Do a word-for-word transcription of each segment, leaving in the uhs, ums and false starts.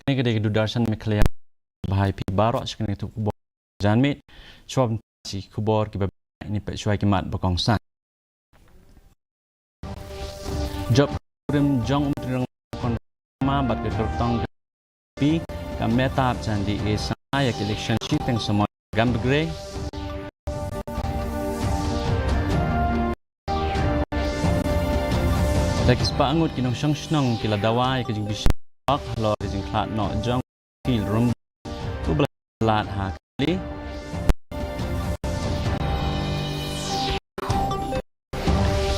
Kane ka dei ka Doordarshan Meghalaya. Bha ïa phi baroh sha kane ka khubor janmiet. Shuwa ban pass sha ki khubor kiba bniah, ngin peit shuwa ki mat ba kongsan. Jop kurim jong u Myntri Rangbah Conrad Sangma bad ka kyrtong ka P, ka Mehtab Chandee A Sangma ïa ka election shiteng samoi Gambegre. Da ki spah ngut ki nongshong shnong ki la dawa ïa ka jingbishar halor ka jingkhlad noh jong u Phil Rymbui uba la lad ha kali.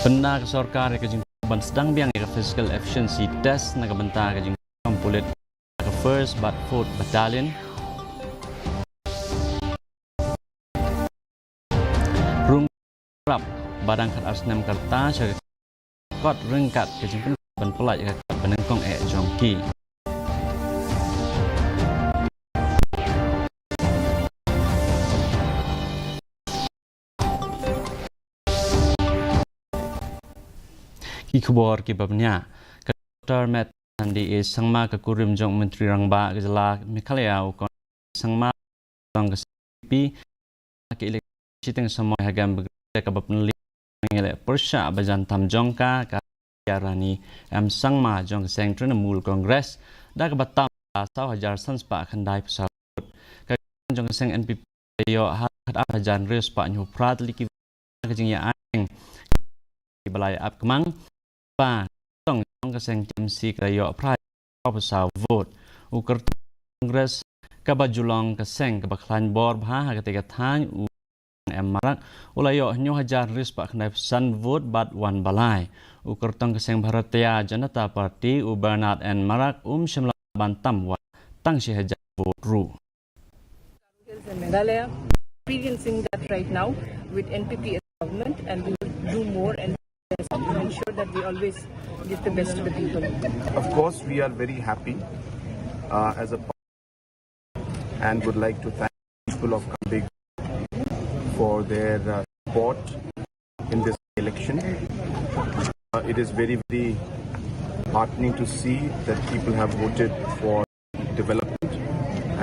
Pynda ka sorkar ïa ka jingthung ban sdang biang ïa ka physical efficiency test na ka bynta ka jingkham pulit ka first bad fourth battalion. Rung rap ba dang khatar snem ka rta sha ka kot ryngkat ka jingpynlong ban pyllait ïa ka kot banyngkong eh jong ki. Ki khubor kiba bniah. Ka Doctor Mehtab Chandee A Sangma, ka kurim jong u Myntri Rangbah ka jylla Meghalaya u Conrad Sangma, kyrtong ka P, ha ka election shiteng samoi ha Gambegre kaba pynlong ïa ka leh pyrshah ba jan tam jong ka, ka Rani M Sangma jong ka seng Trinamool Congress da kaba tam da saw hajar san spah khyndai phew saw vote. Ka jong ka seng N P P ka ïoh ha khatar hajar hynriew spah hynñiew phra tylli ki vote. Ka jingïa-aieng kiba la ïa ap kmang ba kyrtong jong ka seng T M C ka la ïoh phra hajar phra phew saw vote. U kyrtong Congress kaba ju long ka seng kaba khlaiñ bor bha ha katei ka thaiñ, u M Marak u la ïoh hynñiew hajar hynriew spah khyndai phew san vote bad wan ba lai. U kyrtong ka seng Bharatiya Janata Party, u Bernard N Marak, um shym la ban tam wat tang shi hajar vote ruh. Hills and Meghalaya, experiencing that right now with N P P as government, and we will do more and ensure that we always give the best to the people. Of course, we are very happy, uh, as a and would like to thank the people of Gambegre for their, uh, support in this election. Uh, it is very, very heartening to see that people have voted for development,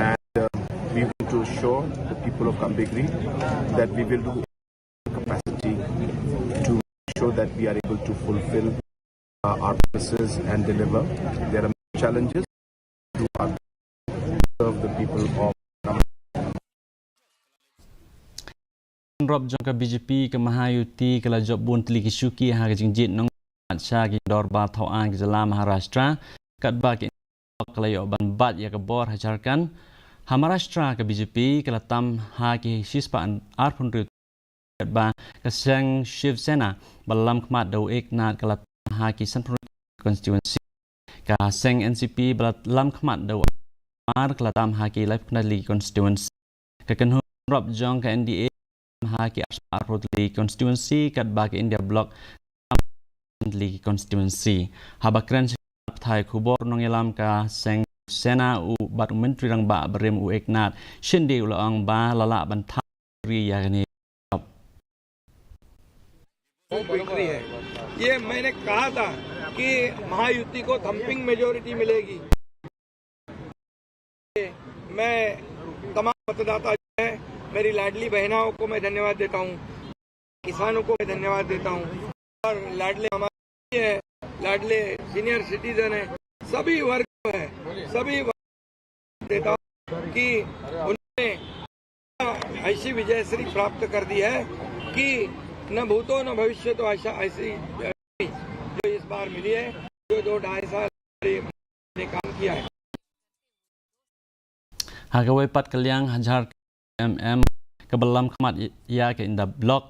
and, uh, we want to assure the people of Gambegre that we will do capacity to ensure that we are able to fulfill, uh, our promises and deliver. There are many challenges to our, serve the people of Gambegre. Rop jong ka B J P ka Mahayuti ka la jop bun tylli ki shuki ha ka jingjied nongmihkhmat sha ki dorbar thaw aiñ ka jylla Maharashtra, katba ka India Bloc ka la ïoh ban bat ïa ka bor ha Jharkhand. Ha Maharashtra ka B J P ka la tam ha ki shispah arphew hynriew, katba ka seng Shiv Sena ba la lam khmat da u Eknath ka la tam ha ki sanphew hynriew constituency. Ka seng N C P ba la lam khmat da u Akshay Kumar ka la tam ha ki laiphew khyndai tylli constituency. Ka kynhun rop jong ka N D A ha ki arspah arphew tylli constituency, katba ka India Bloc tam tylli constituency. Haba kren sha ki pathai khubor nongïalam ka seng Sena u bad u Myntri Rangbah barim u Eknath Shinde u la ong ba la lah ban thaw ri ïa kane. बिक्री है। ये मैंने कहा था कि महायुति को थंपिंग मेजोरिटी मिलेगी। मैं तमाम मतदाता जो है, मेरी लाडली बहनाओं को मैं धन्यवाद देता हूँ, किसानों को मैं धन्यवाद देता हूँ, और लाडले हमारे हैं, लाडले सीनियर सिटीजन हैं, सभी वर्ग को है, सभी वर्ग देता हूँ कि उन्होंने ऐसी विजयश्री प्राप्त कर दी है कि न भूतो न भविष्य तो ऐसा, ऐसी जो इस बार मिली है, जो दो ढाई साल ने काम किया है। Ha kawei pat ka liang, ha Jharkhand M M ka ba lam khmat ïa ka India Bloc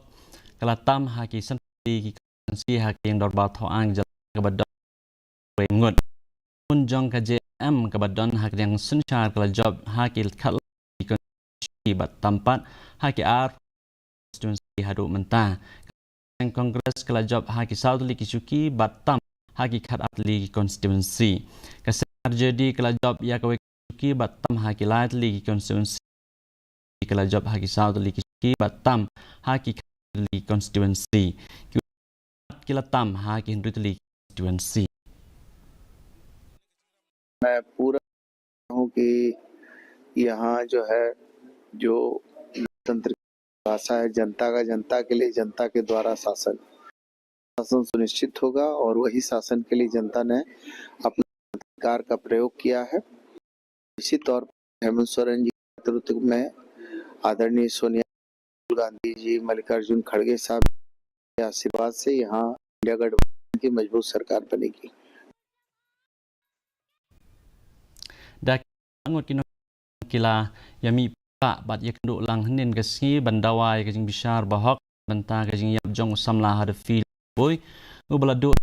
ka la tam ha ki san tylli ki constituency ha ka ïing dorbar thaw aiñ jylla ka ba don wei ngut. Kynhun jong ka J M M ka ba don ha ka liang synshar ka la jop ha ki khatlai tylli ki constituency bad tam pat ha ki ar constituency haduh mynta. Ka seng Congress ka la jop ha ki saw tylli ki shuki bad tam ha ki khatar tylli ki constituency. Ka seng R J D ka la jop ïa kawei ka shuki bad tam ha ki lai tylli ki constituency. Ka la jop ha ki saw tylli ki shuki bad tam ha ki khatar tylli ki constituency. Ki, ki la tam ha ki hynriew tylli ki constituency. मैं पूरा हूँ कि यहाँ जो है, जो लोकतंत्र की भाषा है, जनता का, जनता के लिए, जनता के द्वारा शासन, शासन सुनिश्चित होगा और वही शासन के लिए जनता ने अपने अधिकार का प्रयोग किया है। निश्चित तौर पर हेमंत सोरेन जी के नेतृत्व में आदरणीय सोनिया गांधी जी, मल्लिकार्जुन खड़गे साहब के आशीर्वाद से यहाँ इंडिया गठबंधन की मजबूत सरकार बनेगी। Da ki ngut ki nongkylla ïa mih paidbah bad ïakynduh lang hynnin ka sngi ban dawa ïa ka jingbishar bahok bynta ka jingïap jong u samla Huddersfield Booi, u ba la duh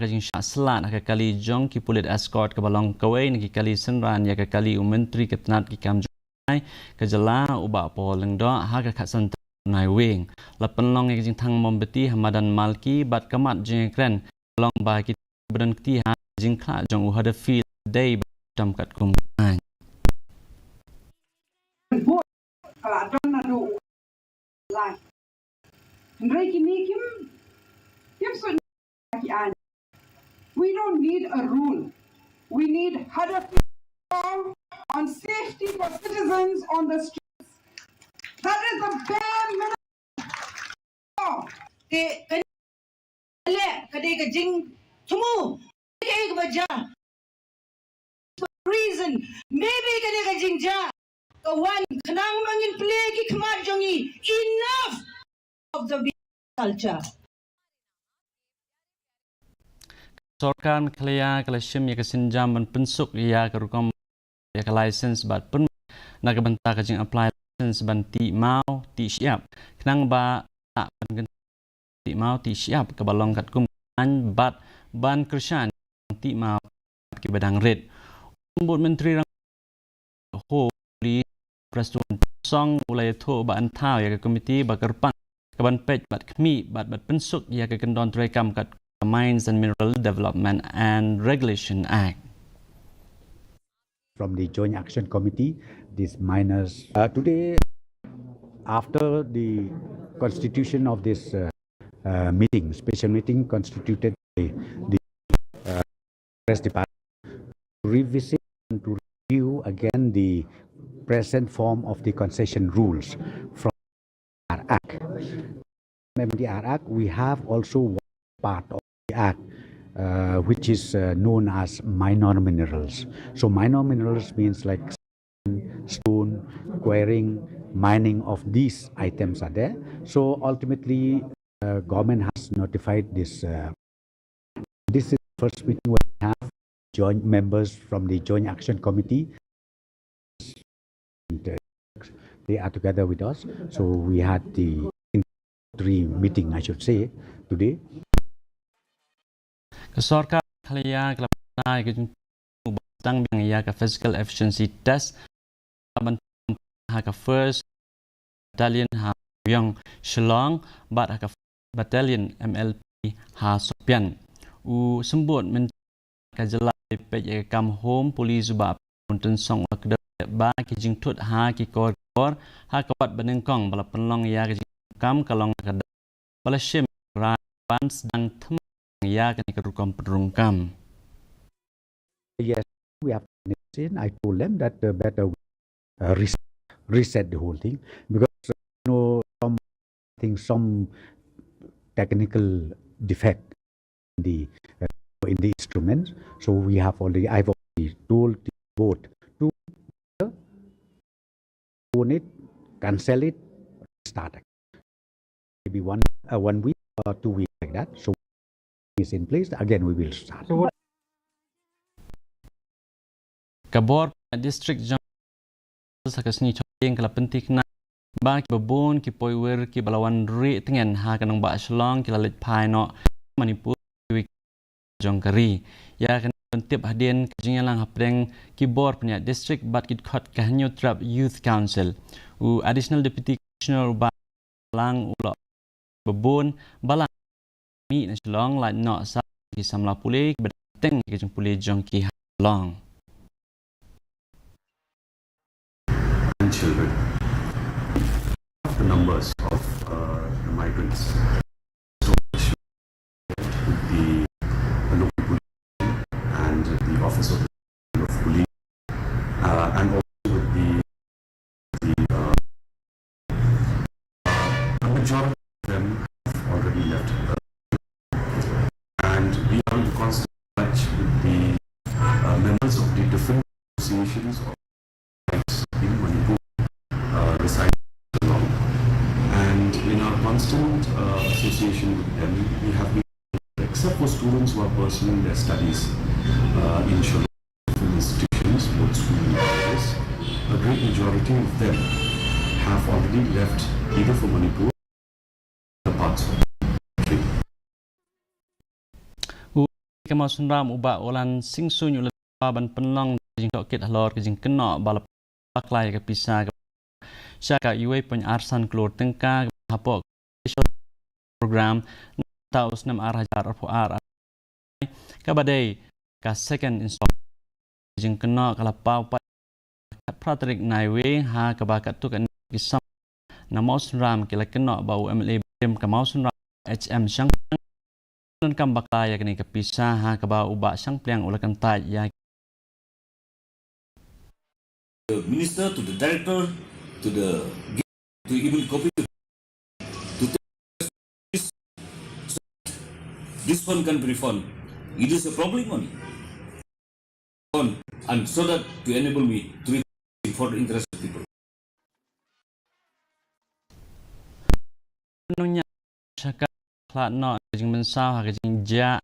ka jingshah slad ha ka kali jong ki pulit escort kaba long kawei na ki kali synran ïa ka kali u Myntri ka tnat ki kam jong ka jylla, u Bah Paul Lyngdoh, ha ka khatsan tarik Naiwieng. La pynlong ïa ka jingthang mombati ha madan Malki bad ka mat jingkren long ba ki ba don kti ha jingkhlad jong u Huddersfield dei ba tam katkum ka aiñ. Ka la don naduh u lai. Hynrei kine kim, kim sngewthuh ki aiñ. We don't need a rule. We need Huddersfield law on safety for citizens on the streets. That is the bare minimum. Te kane leh ka dei ka jingthmu. Ka dei kaba jia. Reason. Maybe ka dei ka jingjia ka wan khnang ba ngin plie ki khmat jong ngi. Enough of the culture. Sorkar Meghalaya ka la shim ïa ka sienjam ban pynsuk ïa ka rukom ïa ka license bad permit na ka bynta ka jing apply license ban tih maw tih shyiap khnang ba lah ban kyntu tih maw tih shyiap kaba long katkum ka aiñ bad ban kyrshan tih maw kiba dang rit. U Symbud Myntri Rangbah Home, Prestone Tynsong, u la ïathuh ba yn thaw ïa ka komiti ba kyrpang ka ban peit bad khmih bad bad pynsuk ïa ka kyndon treikam kat ka Mines and Mineral Development and Regulation Act. From the Joint Action Committee, these miners. Uh, today, after the constitution of this uh, uh, meeting, special meeting constituted by the uh, press department, to revisit and to review again the present form of the concession rules from M D R Act. M D R Act, we have also one part of the Act, uh, which is uh, known as minor minerals. So minor minerals means like stone, quarrying, mining of these items are there. So ultimately, uh, government has notified this. Uh, this is the first meeting where we have joint members from the Joint Action Committee. And, uh, they are together with us. So we had the three meeting, I should say, today. Ka sorkar Meghalaya ka la pynbna ïa ka jingthmu ba tang biang ïa ka physical efficiency test ban ha ka first battalion ha Ïong Shillong bad ha ka battalion M L P ha Sohpian. U Symbud Myntri ka jylla ba peit ïa ka kam home, police, u Bah Prestone Tynsong u la kdew ba ki jingthut ha ki kor ki kor ha ka wat ba nyngkong ba la pynlong ïa ka jingkam ka long ka daw ba la shim rai ban sdang thymmai ïa kane ka rukom pynrung kam. Yes, we have seen. I told them that uh, better we, uh, res- reset the whole thing because uh, you know some thing some technical defect in the uh, in the instruments. So we have already I've already told the board to uh, own it, cancel it, start again. Maybe one uh, one week or two weeks like that. So is in place again. We will start. So what Ka bor pynïaid district jong ka sngi Chongding ka la pynthikna ba kiba bun ki poiwir kiba la wan rieh tngen ha ka nongbah Shillong ki la leit phai noh Manipur kiwei jong ka ri. Ïa kane ban tip hadien ka jingïalang hapdeng ki bor pynïaid district bad ki dkhot ka Hynñiewtrep Youth Council. U Additional Deputy Commissioner u Bah Lang u la ba bun ba la mih na Shillong lait noh sa ki samla pule kiba dang teng ki jingpule jong ki ha Shillong. And children, the numbers of uh, the migrants. So the local police and the office of the of police uh, and also with the, the uh, a majority of them have already left. And we are in constant touch with the uh, members of the different associations of tribes in Manipur uh, residing along. And in our constant uh, association with them, we have been, except for students who are pursuing their studies uh, in Shillong, different institutions, both school and colleges, a great majority of them have already left either for Manipur or parts of the country. U ka Mawsynram u Bah Ulan Singsuin u la ban pynlong jingtohkit halor ka jingkynnoh ba la bakla ïa ka pisa ka sha ka uwei point ar san klur tyngka hapoh special program na u snem ar hajar arphew ar, kaba dei ka second installment. Jingkynnoh ka la paw pat khatphra tarik Naiwieng, ha kaba katto katne ki samla na Mawsynram ki la kynnoh ba u M L A barim ka Mawsynram H M Shangpliang un kam bakla ïa kane ka pisa, ha kaba u Bah Shangpliang u la kyntait ïa The minister, to the director, to the, to even copy to, to this, this fund can be refund. It is a problem only. On, and so that to enable me to reach for the interest of people. Nongñiah shaka khlad noh ka jingmynsaw ha ka jingjia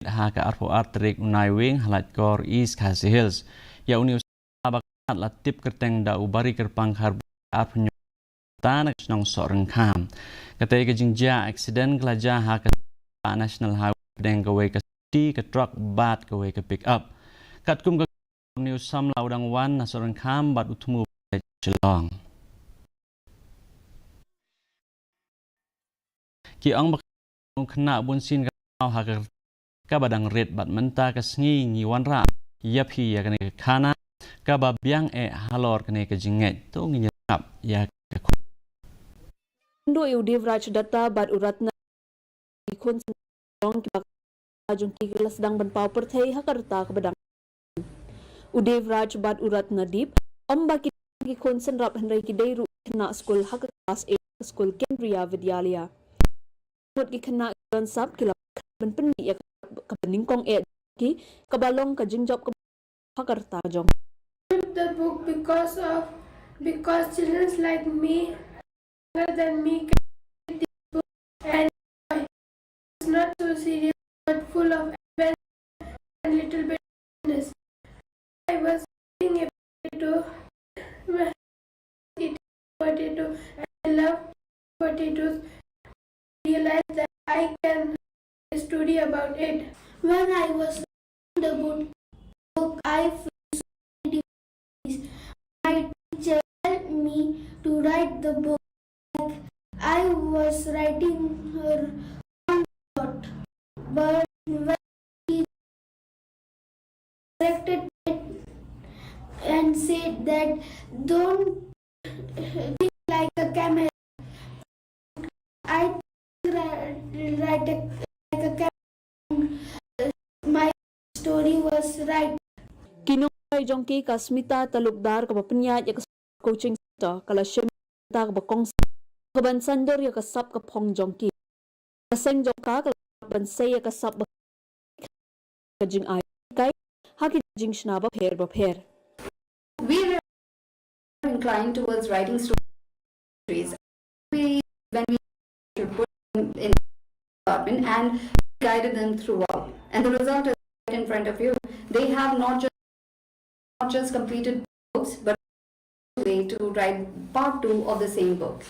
ha ka arphew ar tarik u Naiwieng ha Laitkor, East Khasi Hills. Ïa une u samla ba khlad la tip kyrteng da u Bari Kyrpang Kharbui, arphew hynñiew ta na ka shnong Sohryngkham. Katei ka jingjia accident ka la jia ha ka National Highway pdeng kawei ka scooty, ka truck bad kawei ka pick up. Katkum ka une u samla u dang wan na Sohryngkham bad u thmu Shillong. Ki ong ba u khynnah bunsien ka thaw ha ka kaba dang rit bad mynta ka sngi ngi wanrah ïa phi ïa kane ka khana kaba biang eh halor kane ka jingngeit. To ngin ïa sngap ïa ka khun. Kynduh ïa u Devraj Datta bad u Ratna, ki khun seng jong kiba ka jong ki, ki la sdang ban paw pyrthei ha ka rta kaba dang. U Devraj bad u Ratnadeep, ym ba ki, ki khun synrap hynrei ki dei ruh khynnah skul ha ka klas eight ka skul Kendriya Vidyalaya. Mut ki khynnah ki don sap ki la ban pynmih ïa ka, kaba nyngkong eh ki, kaba long ka jingjop kaba ha ka rta jong. The book because of, because children like me, younger than me, can read this book and enjoy. It's not so serious, but full of adventure and little bit of sadness. I was eating a potato, eating a potato, and I love potatoes. Realized that I can write a story about it. When I was writing the book, book, I felt so ready. My teacher helped me to write the book. Like I was writing her own thought, but when he corrected it and said that, "Don't think like a camel." I write, write like a camel. My story was right. Ki nonghikai jong ki, ka Smita Talukdar kaba pynïaid ïa ka coaching centre, ka la shim ta kaba kongsan kaban saiñdur ïa ka sap ka phong jong ki. Ka seng jong ka ka la ban sei ïa ka sap ba ka jingai kai ha ki jingshna bapher bapher. We were inclined towards writing stories. We, when we should put them in the department and guided them throughout. And the result is right in front of you. They have not just, not just completed books, but way to write part two of the same book.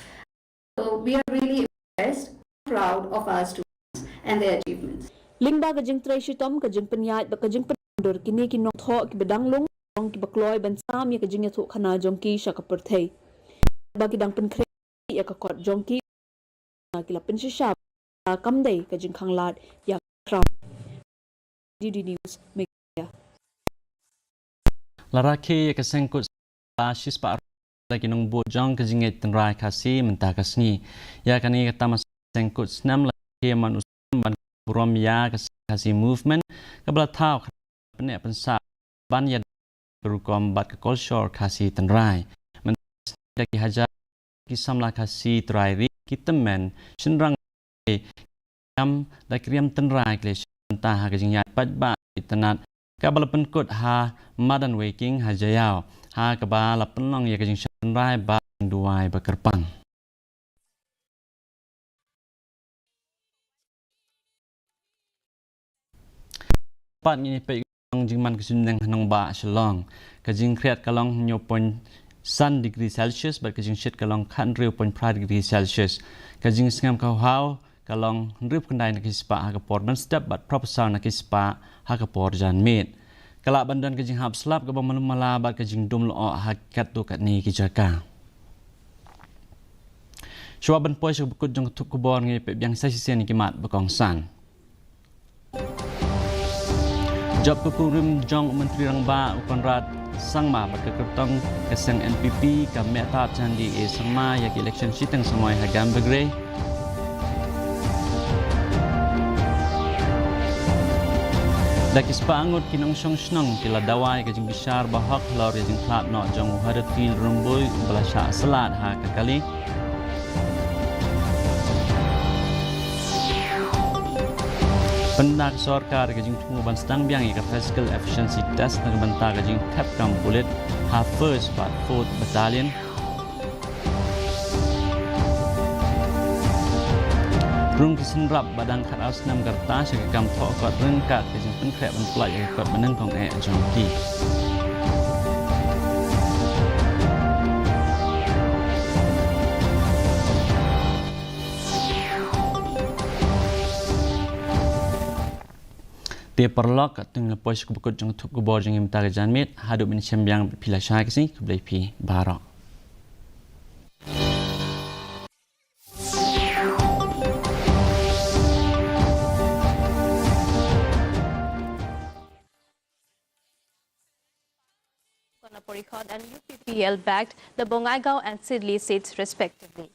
So we are really impressed, proud of our students and their achievements. Lyngba ka jingtrei shitom, ka jingpynïaid bad ka jingpyndur, kine ki nongthoh kiba dang lung, kiba kloi ban sam ïa ka jingïathuhkhana jong ki sha ka pyrthei. Ba ki dang pynkhreh ïa ka kot jong ki, ki la pynshisha kam dei ka jingkhanglad ïa ka khraw. D D News, Meghalaya. La rakhe ïa ka seng kut snem ba shispah da ki nongbud jong ka jingngeit tynrai Khasi mynta ka sngi. Ïa kane ka tamasa seng kut snem la rakhe man u snem ban burom ïa ka Khasi Movement kaba la thaw pyneh pynsah ban ïada ka rukom bad ka kolshor Khasi Tynrai. Mynta da ki hajar ki samla Khasi Tynrai Ri, ki tymmen shynrang ki kam da ki riam tynrai ki la shim bynta ha ka jingïaid paidbah itynnat kaba la pynkut ha Madan Weiking ha Jaïaw, ha kaba la pynlong ïa ka jingshah tynrai bad jingduwai ba kyrpang. Pat ngin ïa peit ka jingman ka suiñbneng ha nongbah Shillong. Ka jingkhriat ka long hynñiew point san degree Celsius bad ka jingshit ka long khathynriew point phra degree Celsius. Ka jingsngem ka hawhaw ka long hynriewphew khyndai na ki spah ha ka por mynstep bad phraphew saw na ki spah ha ka por janmiet. Ka lah ban don ka jinghap slap kaba malu mala bad ka jingdum lyoh ha katto katne ki jaka. Shuwa ban poi sha ka bakut jong ka thup khubor, ngin ïa peit biang sa shisien ïa ki mat ba kongsan. Jop ka kongrim jong u Myntri Rangbah u Conrad Sangma bad ka kyrtong ka seng N P P ka Mehtap Chandee A Sangma ïa ka election shiteng samoi ha Gambegre. Da ki spah ngut ki nongshong shnong ki la dawa ïa ka jingbishar bahok halor ïa ka jingkhlad noh jong u Huddersfield Rymbui uba la shah slad ha ka kali. Pynda ka sorkar ka jingthmu ban sdang biang ïa ka physical efficiency test na ka bynta ka jingthep kam pulit ha First bad Fourth Battalion. Rung ki synrap ba dang khatar snem ka rta sha ka kam thoh kot ryngkat ka jingpynkhreh ban pynlait ïa ka kot banyngkong eh jong ki. Te paralok, katno la poi sha ka bakut jong ka thup khubor jong ngi mynta ka janmiet, haduh ban ïashem biang bad phi lashai ka sngi, khublei phi baroh. Gona Porikhod and U P P L bagged the Bongaigaon and Sirli seats respectively.